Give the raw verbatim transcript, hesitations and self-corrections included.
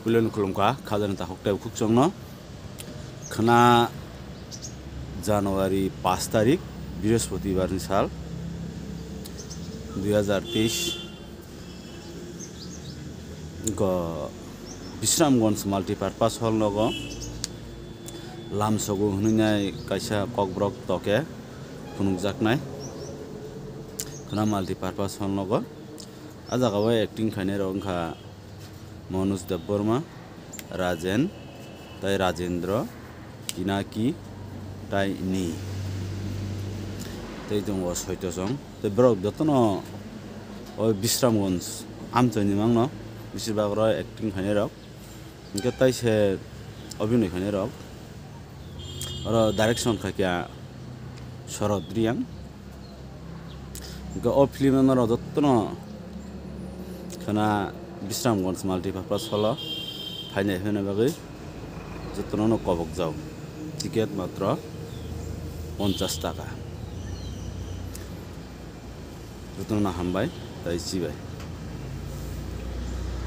Puiloni khulumkha khajani takhuk tei bukhuk chwngno. Khwna January paanch tarik, Brihospatibar ni sal, dui hazar teis. Go Bisramganj Multipurpose Hall nogo lamsogo hwnwi nai kaisa kokborok toke phunukjaknai. Khwna Multipurpose Hall nogo. A jagao acting khainai rok wngkha Manoj Debbarma, Rajen, tei Rajendra, Pinaki, tei Ni. Tei tongo soito chwng. Tei borok jotono o Bisramganj amchaini mangno, besibak oro acting khainai rok. Hwnkhe tei se obhinoi khainai rok. Oro direction khaikha Sharad Reang. Hwnkhe o film no norok jotono khwna Bisramganj Multipurpose Hall o phainai hwnna bagwi jotono no kobokjak. Ticket matro ponchas taka. Jotono no hambai tei chibai.